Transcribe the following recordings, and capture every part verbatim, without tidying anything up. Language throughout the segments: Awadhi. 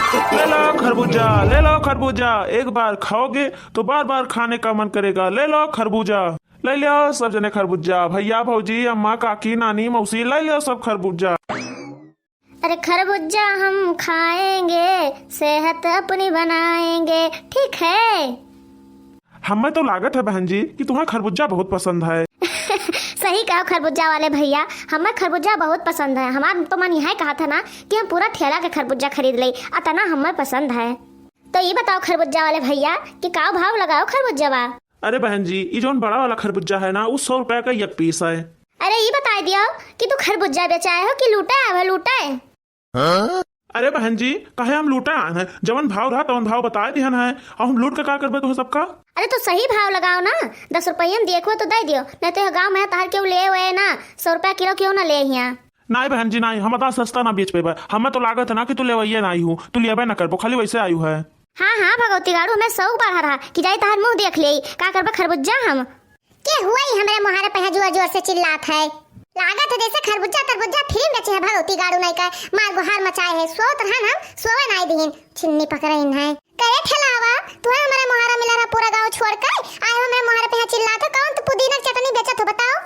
ले लो खरबूजा, ले लो खरबूजा, एक बार खाओगे तो बार बार खाने का मन करेगा। ले लो खरबूजा, ले लो सब जने खरबूजा, भैया, भौजी, अम्मा, काकी, नानी, मौसी, ले लो सब खरबूजा। अरे खरबूजा हम खाएंगे, सेहत अपनी बनाएंगे, ठीक है? हमें तो लागत है बहन जी कि तुम्हें खरबूजा बहुत पसंद है। सही कहो खरबूजा वाले भैया, हमें खरबूजा बहुत पसंद है। हमार तो मन यह कहत है ना कि हम पूरा ठेला के खरबूजा खरीद ले, अतना हमें पसंद है। तो ये बताओ खरबूजा वाले भैया कि का भाव लगाओ खरबूजा बा? अरे बहन जी, ई जौन बड़ा वाला खरबूजा है ना, उ सौ रुपया का एक पीस है। अरे ई बताई दियो कि तू खरबूजा बेचाए हो कि लूटे आए हो, लूटे? अरे बहन जी, काहे हम लूटे आए हैं? जवन भाव रहा तवन भाव बताए दिहन है, और हम लूट के का करबे तुहे सबका? अरे तो सही भाव लगाओ ना, दस रुपया में देखो तो दे दियो, नहीं तो यह गाँव में तहर केहू ले हुए ना, सौ रुपया किलो केहू ना ले हिया। नाई बहन जी, नाई, हम इतना सस्ता ना बेच पेबे। हमें तो लागत है ना कि तू लेवइये नाई हूँ, तू लेबे ना करबो, खाली वैसे आयु है। हाँ, हाँ, भगवती गाड़ू, हमें शौक बढ़ा रहा कि जाई तहार मुँह देख लेई, का करबे खरबूजा हम। के हुआ ही हमरे मोहारे पे जोर जोर से चिल्लात है? लागत है जैसे खरबूजा तरबूजा फ्री में बेचे है भगवती गाड़ू नाई का, मार गुहार मचाए है, सोत रहन हम, सोवे नाई दीन, छिन्नी पकड़इन है। करे ठेलावा, तू है हमरे मोहारा मिला रहा पूरा गाँव छोड़ के, आए हो हमरे मोहारे पे यहाँ चिल्लात हो, कौन तू पुदीना की चटनी बेचत हो बताओ?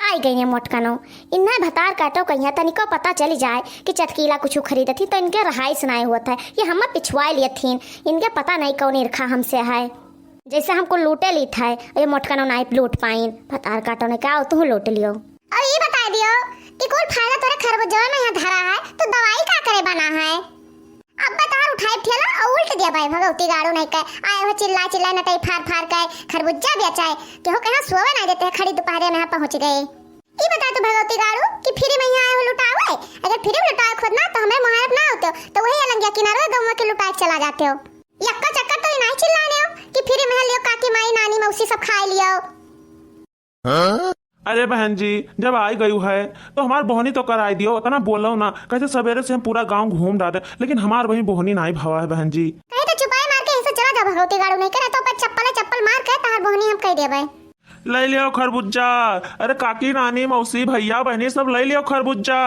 आई गई है मोटकनो, इन्हें भतार काटो कहिया तनिको पता चली जाए कि चटकीला कुछ खरीदत ही तो इनके रहाइस नाई होत है, ये हमें पिछुआ लियत थीन, इनके पता नहीं कौन ईर्खा हमसे है, जैसे हमको लूटे लीत है, ये मोटकनो नाई लूट पाइन, भतार काटो ने का तू लूट लियो। और ये बताई दियो कि कुल फायदा तोरे खरबूजवा में यहाँ धरा है, तो दवाई का करे बना है? अब बतार उठाई ठेला और उल्ट दिया भाई भगवती गाड़ू नहीं कहे, आए हो चिल्ला चिल्ला नटई फार फार के खरबूजा बेचाए, केहू कहाँ सोवे ना देते हैं, खड़ी दोपहरे में यहाँ पहुँच गए। ई बता तू भगवती गाड़ू कि फ्री में यहाँ आए हो लुटावे, अगर फ्री में लुटावे खुद ना तो हमें मुहारब ना होते हो, तो वही अलंगिया किनारे गाँव के लुटाए के चला जाते हो। यक्का चक्कर तो इनाई चिल्लाने हो कि फ्री में लियो काकी माई नानी मौसी सब खाए लियो। अरे बहन जी, जब आई गयू है तो हमार बोहनी तो कराई दियो, उतना बोलो ना, कैसे सवेरे से हम पूरा गांव घूम डाले, लेकिन हमार वही बोहनी नाई भवा है बहन जी। कहीं तो चुपाई मार के यहीं से चला जाओ भगवती गाड़ू नहीं करे तो पर चप्पल चप्पल मार के तहार बोहनी हम कह देबे। ले लियो खरबूजा, अरे काकी नानी मौसी भैया बहनी सब ले लियो खरबूजा,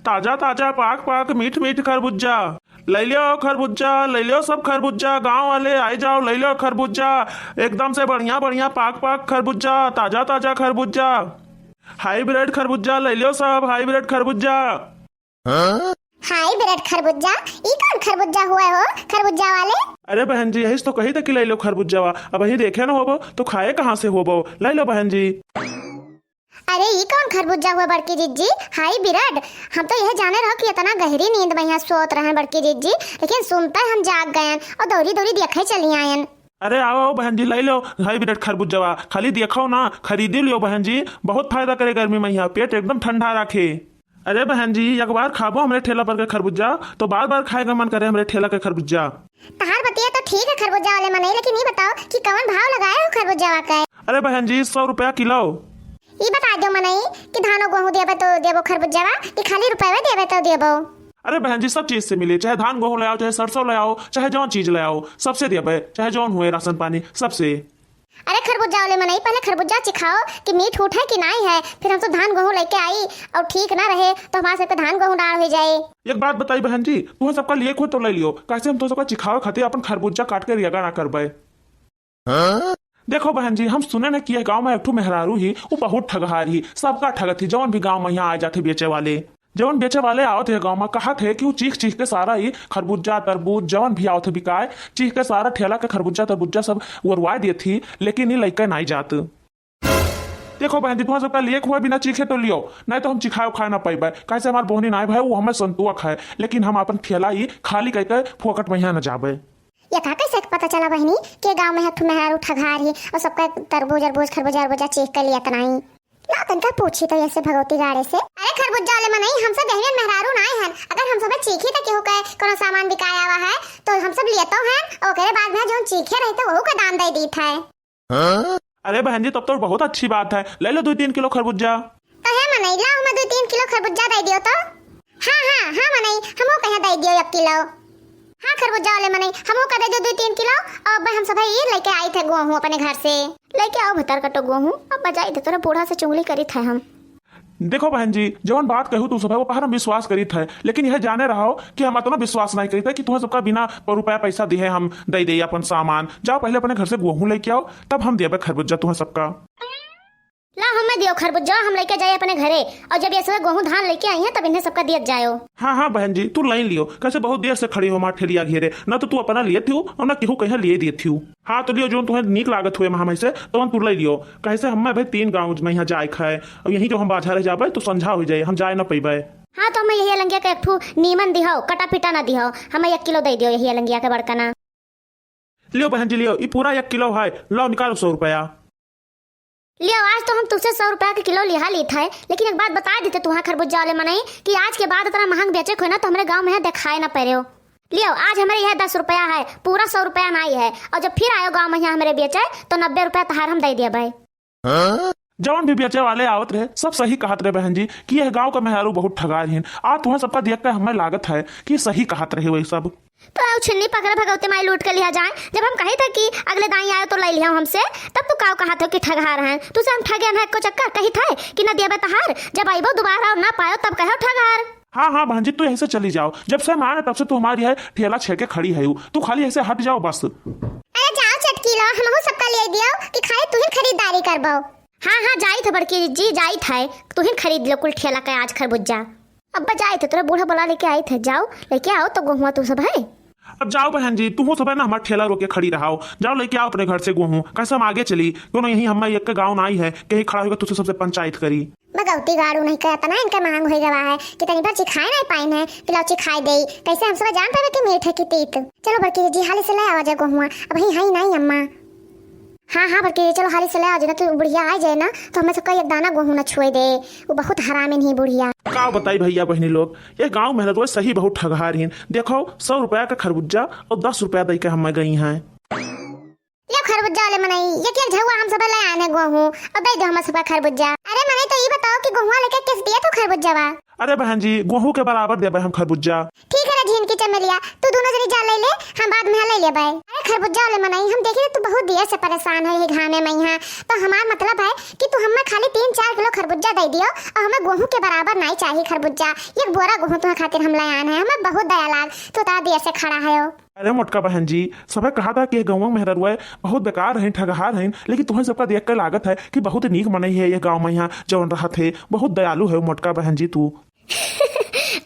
ताजा ताजा पाक पाक मीठ मीठ खरबूजा। ले लियो खरबूजा, ले लियो सब खरबूजा, गांव वाले आए जाओ, ले लियो खरबूजा, एकदम से बढ़िया बढ़िया पाक पाक खरबूजा, ताजा ताजा खरबूजा, हाइब्रिड खरबूजा ले लियो सब, हाइब्रिड खरबूजा। हाइब्रिड खरबूजा? ई कौन खरबूजा हुआ हो, खरबूजा वाले? अरे बहन जी, यही तो कही था कि ले लो खरबूजावा, अब यही देखे ना होबो तो खाए कहाँ से होबो, ले लो बहन जी। अरे, ई कौन खरबूजा हुआ बड़की जिज्जी? हाइब्रिड? हम तो यह जाने रहो कि इतना गहरी नींद में यहाँ सोत रहन बड़की जिज्जी, लेकिन सुनते हम जाग गयन और दौड़ी दौड़ी देखे चली आयन। अरे आओ, आओ बहन जी, ले लो हाइब्रिड खरबूजावा, खाली देखो ना, खरीदी लियो बहन जी, बहुत फायदा करे गर्मी में यहाँ, पेट एकदम ठंडा रखे। अरे बहन जी, एक बार खाबो हमरे ठेला पर के खरबूजा, तो बार बार खाए का मन करे हमरे ठेला के खरबूजा। तहार बतिया तो ठीक है खरबूजा वाले मनई, लेकिन ये बताओ कि कौन भाव लगाए हो खरबूजावा के? अरे बहन जी, सौ रुपया किलो। ई बता दो मनई कि धानो गेहूं देबे तो देबो खरबूजावा कि खाली रुपये देबे तो देबो? अरे बहन जी, सब चीज से मिले, चाहे धान गेहूं ले आओ, चाहे सरसों ले आओ, चाहे जौन चीज ले आओ, सबसे देबे, चाहे जौन हुए राशन पानी, सबसे। अरे खरबूजा वाले मनई, पहले खरबूजा चिखाओ कि मीठ उठ है कि नाई है, फिर हम सब धान गेहूं लेके आई और ठीक ना रहे तो हमारे सबके धान गेहूं डाल हो जाए। एक बात बताई बहन जी, तुम सबका लिए खुद तो ले लियो, कैसे हम तो सबका चिखावे खातिर अपन खरबूजा काट के रियागा ना करबे। देखो बहन जी, हम सुने न कि यह गांव में एक ठो मेहरारू ही, वो बहुत ठगहार ही, सबका ठगत ही, जौन भी गांव में यहाँ आ जाते बेचे वाले, जौन बेचे वाले आवत है गांव में, कहत है कि वो चीख चीख के सारा ही खरबूजा, तरबूज, जौन भी आवत है बिकाए, चीख के सारा ठेला के खरबूजा, तरबूजा सब उड़वा देत ही, लेकिन ये लइका नाई जात। देखो बहन जी, तुम्हारा सबका लिए हुआ बिना चीखे तो लियो, नहीं तो हम चिखाए उखाए ना पाइबे, कैसे हमार बोहनी नाई भाई, वो हमें संतुआ खाए, लेकिन हम अपन ठेला ही खाली करके फोकट में यहाँ न जाबे। ये का कैसे पता चला बहनी कि गांव में हथु मेहरारू ठगहार ही और सबका तरबूज अरबूज खरबूजा अरबूजा चीख के लिए इतना ही? ला तनका पूछी तो ऐसे भगवती गाड़े से। अरे खरबूजा वाले मनई, हम सब बहनियन मेहरारू नाय हन। अगर हम सबे चीखी त केहू के कोनो सामान बिकाए आवा है तो हम सब लेतो हैं, ओकरे बाद में जौन चीखे रही तो वहू का दाम दे दीत है। अरे बहन जी, तब तो बहुत अच्छी बात है, ले लो दो तीन किलो खरबूजा। तो है मनई, लाओ मैं दो तीन किलो खरबूजा दे दियो तो। हाँ, हाँ, हाँ मनई, हमो कहे दे दियो एक किलो। हाँ खरबूजा वाले मनई, हमो का दे दो दो तीन किलो। और अब हम सब ये लेके आई थे गेहूं अपने घर से। लेके आओ भतर कटो गेहूं, अब बजाई दे तोरा बूढ़ा से चुगली करी थे हम। देखो बहन जी, जवन बात कहू तू सब है, वो पर हम विश्वास करित है, लेकिन यह जाने रहो कि हम अतना विश्वास नहीं करित है कि तुम्हें सबका बिना रुपया पैसा दिए हम दे दे अपन सामान। जाओ पहले अपने घर से गोहूँ लेके आओ, तब हम देबे खरबुज्जा तुम्हें सबका। ला, हमें दियो खरबुज्जा, हम लेके जाए अपने घरे। और जब ये सब गोहूँ धान लेके आई हैं, तब इन्हें सबका दियत जायो। हाँ, हाँ बहन जी, तू लाई लियो, कैसे बहुत देर से खड़ी हो हमार ठेलिया घेरे, ना तो तू अपना लिए थी और ना केहू कहीं लिए दिए थी। हाँ, तो लियो, जोन तुम्हें नीक लागत हुए, हम ऐसे तो हम तू लाई लियो। कैसे हमें भाई तीन गाँव में यहाँ जाए खाए, और यहीं जो हम बाजार जाबे तो संझा हो जाए, हम जाए ना पैबे। हाँ, तो हमें यही अलंगिया के एक ठू नीमन दिहो, कटा पिटा ना दिहो, हमें एक किलो दे दियो यही अलंगिया के बड़का ना। लियो बहन जी, लियो, ई पूरा एक किलो है, लो निकालो सौ रुपया। लियो, आज तो हम तुझसे सौ रुपया के किलो लिहा लीत है, लेकिन एक बात बता देते तुहाँ खरबुज्जा वाले मनई कि आज के बाद इतना महंग बेचे को ना तो हमारे गाँव में यहाँ दिखाए ना पड़े हो। लियो, आज हमारे यहाँ दस रुपया है, पूरा सौ रुपया नहीं है, और जब फिर आयो गाँव में यहाँ हमारे बेचे तो नब्बे रुपया तहार हम दे दिया भाई। जवन भी बेचे वाले आवत रहे, सब सही कहत रहे बहन जी कि यह गाँव का मेहरारू बहुत ठगा रही। आज तुम्हें सबका देख के हमें लागत है कि सही कहत रहे वही सब। तो आओ छिन्नी पकड़ भगवती माई लूट के लिहा जाए। जब हम कही थे कि अगले दाई आयो तो ले लिया हमसे, तब तू काव कहा थे कि ठगहार हैं। तुझसे हम ठगे हैं को चक्कर कही थे कि न देबे तहार, जब आइबो दोबारा और ना पायो तब कहो ठगहार। हाँ, हाँ बहन जी, तू यहीं से चली जाओ। जब से हम आए तब से तू हमारी है ठेला छेड़ के खड़ी है। तू खाली ऐसे हट जाओ बस। अरे जाओ चटकीला, हमहू सबका ले दियो कि खाली तू ही खरीदारी करबो। हाँ, हाँ, जाइत है बड़की जी, जाइत है, तू ही खरीद लो कुल ठेला का आज खरबुज्जा। अब जाइत है, तोरा बूढ़ा बुला लेके आइत है, जाओ लेके आओ तो गोहुआ तू सब है। अब जाओ बहन जी, तू सब है ना हमार ठेला रोके खड़ी रहाओ, जाओ लेके आओ अपने घर से गोहूँ, कैसे हम आगे चली, क्यों ना यहीं हमारे एक गाँव ना आई है, कहीं खड़ा होकर तुझसे सबसे पंचायत करी। भगवती गाड़ू नहीं कहता ना, इनका मांग हो गवा है कि तनी भर चिखाए नहीं पाइन है कि लो चिखाए दे, कैसे हम सब जान पावे कि मीठ है कि तीत। चलो बड़की जी, हाली से ले आवा जा गोहुआ, अब ही है नहीं अम्मा। हाँ, हाँ बड़की जी, चलो हाली से ले आ जाए ना, तू बुढ़िया आ जाए ना तो हमें सबका एक दाना गोहूँ ना छुए दे, वो बहुत हरामी नहीं बुढ़िया। का बताई भैया बहनी लोग, ये गाँव में ना रोज सही बहुत ठगहार हिन। देखो, सौ रुपया का खरबुज्जा और दस रुपया दे के हमें गई हैं। लियो खरबुज्जा वाले मनई, एक एक झउआ हम सब ले आने गोहूँ और दे दो हम सब खरबुज्जा। अरे मनई तो ई बताओ कि गोहुआ लेके किस दिए तू खरबुज्जावा? अरे बहन जी, गोहूँ के बराबर देबे हम खरबुज्जा। ठीक है रे झिन की चमेलिया, तू दोनों जनी जा ले ले, हम बाद में ले लेबे। अरे खरबुज्जा वाले मनई, हम देखी तू बहुत देर से परेशान है ये घामे में यहाँ, तो हमार मतलब है कि तू हमें खाली तीन चार किलो खरबुज्जा दे दियो और हमें गोहूँ के बराबर नहीं चाहिए खरबुज्जा। एक बोरा गोहूँ तुम्हारे खातिर हम ले आन है, हमें बहुत दया लाग, तू इतना देर से खड़ा है हो। अरे मोटका बहन जी, सभे कहा था कि ये गौवा मेहररुआ बहुत बेकार हैं, ठगहार हैं, लेकिन तुम्हें सबका देख के लागत है कि बहुत नीक मनई है ये गाँव में यहाँ जौन रहत है, बहुत दयालु है मोटका बहन जी तू।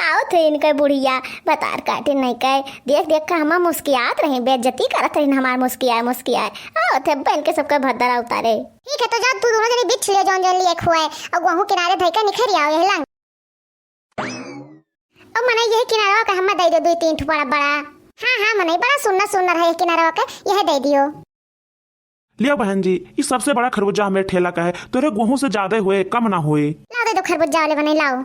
आवत है इनका बुढ़िया, बतार काटे नहीं कहे, देख देख के हमार मुस्कियात रही, बेइज्जती करत रही हमार मुस्कियाए मुस्कियाए। आवत है बहन के सबका भद्दरा उतारे। ठीक है, तो जा तू दोनों जनी बिछ ले जौन जौन लिए खुआए और गोहूँ किनारे धई के निखर आओ यही लंग। ओ मनई, यही किनारवा के हम्मा दे दे दुई तीन ठो बड़ा बड़ा। हाँ, हाँ मनई, बड़ा सुन्नर सुन्नर है यही किनारवा के, यह दे दियो। लियो बहन जी, ई सबसे बड़ा खरबूजा हमारे ठेला का है, तोरे गोहूँ से ज्यादा हुए, कम ना हुए। लाओ दे दो खरबूजा वाले मनई, लाओ।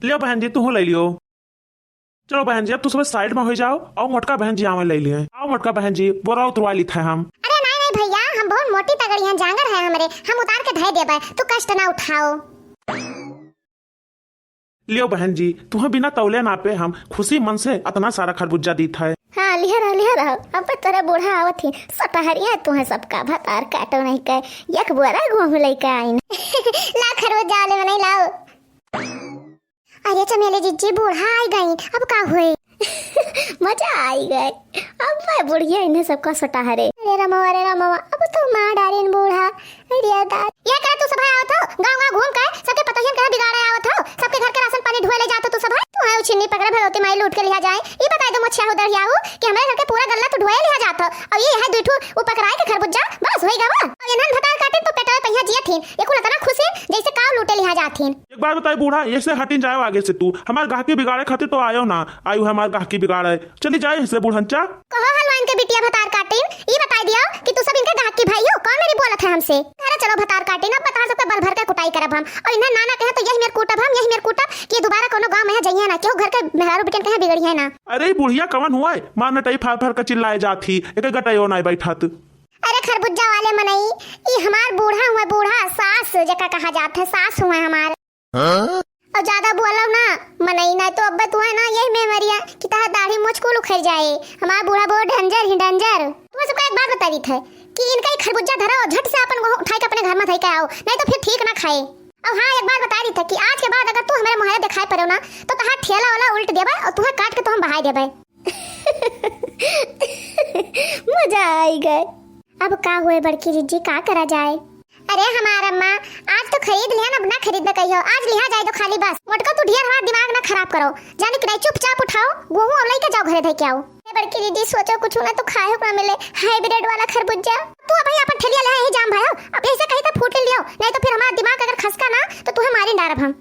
लियो बहन जी, तू ले लियो। चलो बहन जी, अब तू सब साइड में हो जाओ, और मोटका बहन जी आवे ले लिए। आओ मोटका बहन जी, बोरा उतरवा ली थे हम। अरे नहीं, नहीं भैया, हम बहुत मोटी तगड़ी हैं, जांगर है हमरे, हम उतार के धै देबे, तू कष्ट ना उठाओ। लियो बहन जी, तुम्हें बिना तौले नापे हम खुशी मन से अतना सारा खरबूजा दीत है। हाँ, लिहे रह, लिहे रह। अब तोरे बूढ़ा आवत ही, सटहरिया तुम्हें सबका भतार काटो नहीं कहे, एक बोरा गोहूँ लेके आइन। ला खरबूजा वाले मनई लाओ। अरे चमेली जिज्जी, बूढ़ा आई गई, अब का हुए? मजा आई गए, अब मैं बुढ़िया इन्हें सबका सटहरे। अरे रमवा, अरे रमवा, अब तो मार डारिन बूढ़ा। अरे दादा, ये करे तू सब आवत हो, गाँव गाँव घूम के सबके पतोहियन के बिगाड़े आवत हो, सबके घर के राशन पानी ढुए ले जात हो तू सब है। तू है उछिन्नी पकड़े भगवती माई लूट के लिहा जाए। ये बताई दो मोछिया हो दरिया हो कि हमारे घर के पूरा गल्ला तू ढुए लिहा जात हो, और ये है दुई ठू उपकराए के खरबूजा, बस होई गवा। और इन्हन भतार काटे तो पेटवे पहिया जियत हिन, ये कुल इतना खुश हिन जैसे काव लूटे लिहा जात हिन। एक बार बताई बूढ़ा, ऐसे हटिन जाओ आगे से तू, हमार गाहकी बिगाड़े खातिर तो आयो ना, आयु है हमार गाहकी बिगाड़े। चली जाए इसे बूढ़नचा। कहो हलवान के बिटिया भतार काटिन, ई बताई दियो कि तू सब इनके गाहकी भाई हो, कौन मेरी बोलत है हमसे? अरे चलो भतार काटिन, अब भतार सबके बल भर के कुटाई करब हम। और इन्हें नाना कहे तो यही मेर कूटब हम, यही मेर कूटब कि ये दोबारा कोनो गाँव में है जइहे ना, केहू घर के मेहरारू बिटियन कहे बिगड़ी है ना। अरे ई बुढ़िया कवन हुआ है, मार नटई फार फार के चिल्लाए जात ही, एक गटयो ना बैठत। अरे खरबुज्जा वाले मनई, ई हमार बूढ़ा हुआ, बूढ़ा सास जेका कहा जात है, सास हुआ हमार। हाँ? और ज्यादा बोलो ना मनई, ना तो अब्बे तू है ना यही मेमरिया कि तहार दाढ़ी मूछ कुल उखड़ जाए। हमार बूढ़ा बहुत डेंजर ही डेंजर। तुम्हें सबका एक बात बता दी थे कि इनका एक खरबूजा धरा और झट से अपन वो उठाई के अपने घर में धई के आओ, नहीं तो फिर ठीक ना खाए। अब हाँ, एक बात बताइ देइत है कि आज के बाद अगर तू हमरे मुँहे देखाइ परेउ ना, तो तोहार ठेला वाला उल्ट देबे और तुहे काट के तो हम बहाइ देबे। मजा आइ गए। अब का हुए बड़की जिज्जी, का करा जाए? अरे हमार अम्मा, आज तो खरीद लिहन, अब ना खरीद में कहियो, आज लिहा जाए तो खाली बस। मोटका तू ढेर हमार दिमाग ना खराब करो, जाने कि नहीं, चुपचाप उठाओ गोहूँ और लइके जाओ घरे धइ के आओ। ए बड़की दीदी, सोचो कुछ ना तो खाए को ना मिले, हाइब्रिड वाला खरबूजा। तू अब ही अपन ठेलिया ले यही जाम भायो, अब यही से कहीं तो फूट लियो, नहीं तो फिर हमार दिमाग अगर खसका ना तो तुहे मारी डारब हम।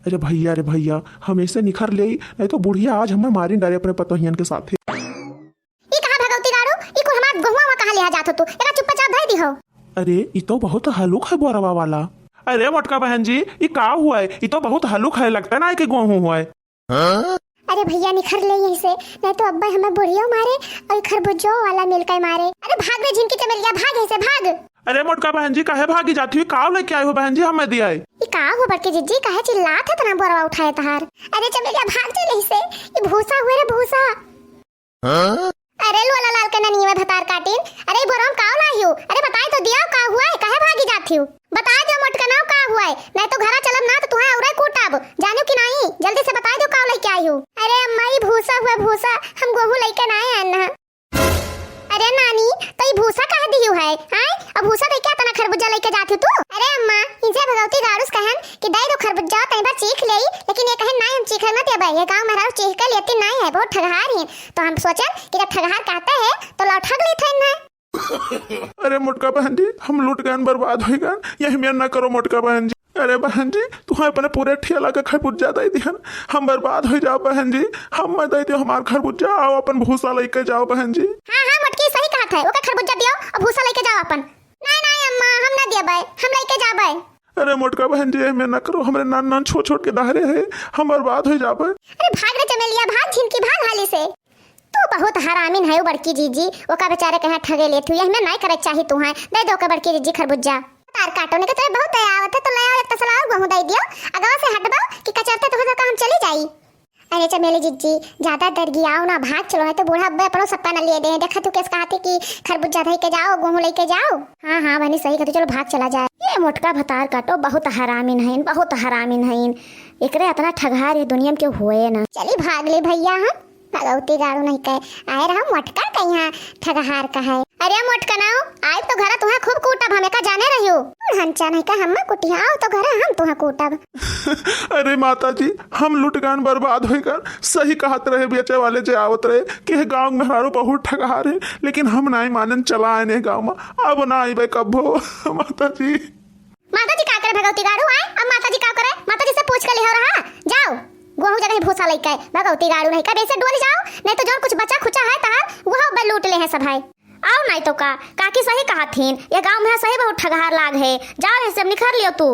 अरे भैया, अरे भैया, हम ऐसे निखर ले, नहीं तो बुढ़िया आज हमें मारी डारे अपने पतोहियन के साथे। ई कहाँ भगवती गाड़ू, ई कुल हमार गहुआ में कहाँ लिहा जात हो तू? एका चुप्पा चाप धइ दिहो। अरे, ई तो बहुत हलुक है बोरवा वाला। अरे मोटका बहन जी, ई का हुआ है? ई तो बहुत हलुक है, लगता ना है कि गोहूँ हुआ है। अरे भैया, निखर ले यहीं से, नहीं तो अब्बा हमें बुढ़ियो मारे और खरबूजो वाला मिलके मारे। अरे भाग रे झिनकी चमेलिया, भाग यहीं से, भाग। अरे मोटका बहन जी, काहे भागी जाती हुई? काव लेके आई हो बहन जी, हमें दिया है। ई का हुआ बड़की जिज्जी, काहे चिल्लात है इतना बोरवा उठाए तहार? अरे चमेलिया, भाग जा यहीं से, ई भूसा हुए रे भूसा। अरे लोला लाल के ननिया में भतार काटिन, अरे ई बोरवा में काव लाई हो? अरे बताइ तो दियो का हुआ है, काहे भागी जाती हो? बताइ दो मोटका नाव का हुआ है, नहीं तो घरा चलब ना तो तुहे औरे कूटब, जानियो कि नहीं? जल्दी से बताइ दो काव लेके आई हो। अरे अम्मा, ई भूसा हुआ भूसा, हम गोहूँ लेके ना आए ना। अरे नानी, तो ई भूसा काहे दियो है? आय, अब भूसा देके इतना खरबूजा लेके जाती तू? अरे अम्मा, इनसे भगवती गाड़ूस कहन कि दे दो खरबूजा, तनी भर चीख लेई, लेकिन ये कहन नहीं, हम चीखे मत देबे, ये गाँव में रहू चीख के लेती नहीं है, बहुत ठगहार ही। तो हम सोचन कि जब ठगहार कहते हैं तो लाओ ठग लेते हैं ना। अरे मोटका बहन जी, हम लूट गए, बर्बाद हो गए, यही मेर ना करो मोटका बहन जी। अरे बहन जी, तू अपने पूरे ठेला के खरबूजा दे दिहन, हम बर्बाद हो जाओ बहन जी, हम मत दे दियो हमार खरबूजा, आओ अपन भूसा लेके जाओ बहन जी। हाँ हाँ मोटकी, सही कहत है, ओके खरबूजा दियो और भूसा लेके जाओ अपन। नहीं नहीं अम्मा, हम ना देबे, हम लेके जाबे। अरे मोटका बहन जी, एहमे ना करो, हमरे नान नान छोट छोट के दहरे है, हम बर्बाद हो जाबे। अरे भाग रे चमेलिया, भाग झिनकी, भाग हाली से। तू बहुत हरामिन है बड़की जीजी, ओका बेचारे कहाँ ठगे लेत हुई, एहमे नहीं करे चाही तू है, दे दो का बड़की जीजी खरबूजा। तार काटो ने के तोरे बहुत दया आवत है, तो ले आओ एक तसला और गोहूँ दे दियो, अगवा से हटबो कि कचरते तुहे का हम चली जाई। अरे चमेली जिज्जी, ज्यादा दरगियाओ ना, भाग चलो, नहीं तो बूढ़ा अब्बे अपनो सप्पा न लिए दे। देखा तू केस कहती कि खरबूजा धई के जाओ, गोहूँ लेके जाओ। हाँ हाँ बहनी, सही कहती, चलो भाग चला जाए। ये मोटका भतार काटो, बहुत हरामिन हईन, बहुत हरामिन हईन। एकरे अतना ठगहार ये दुनिया में केहू होए ना। चली भाग ली भैया, हम भगौती गाड़ू नहीं कहे, आए रहा मोटका के यहाँ ठगहार कहे। अरे मोटकनाओ, आइब तो घरा तुहा खूब कूटब, हमें का जाने रहियो। हंचा नहीं का हम कुटिया, आओ तो घरा हम तुहा कूटब। अरे माता जी, हम लुट गन, बर्बाद हो गन। सही कहत रहे बेचे वाले जे आवत रहे कि ये गाँव में हमारो बहुत ठगहार है, लेकिन हम नहीं मानन, चला आए ने गाँव में, अब ना आइबे कब्बो। माता जी। माता जी का करे भगौती गाड़ू आए, अब माता जी का करे, माता जी से पूछ के लिहो रहा, जाओ। गोहूँ जगह भूसा लेके भगौती गाड़ू नहीं का, वैसे डोल जाओ, नहीं तो जौन कुछ बचा खुचा है तहार, वह बे लूट ले हैं सब है। आओ नहीं तो का, काकी सही कहा थीन, ये गाँव में सही बहुत ठगहार लाग है, जाओ ऐसे निखर लियो तू।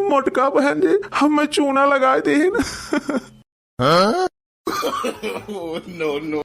मोटका बहन जी, हमें चूना लगा दीन। हाँ? Oh, no, no।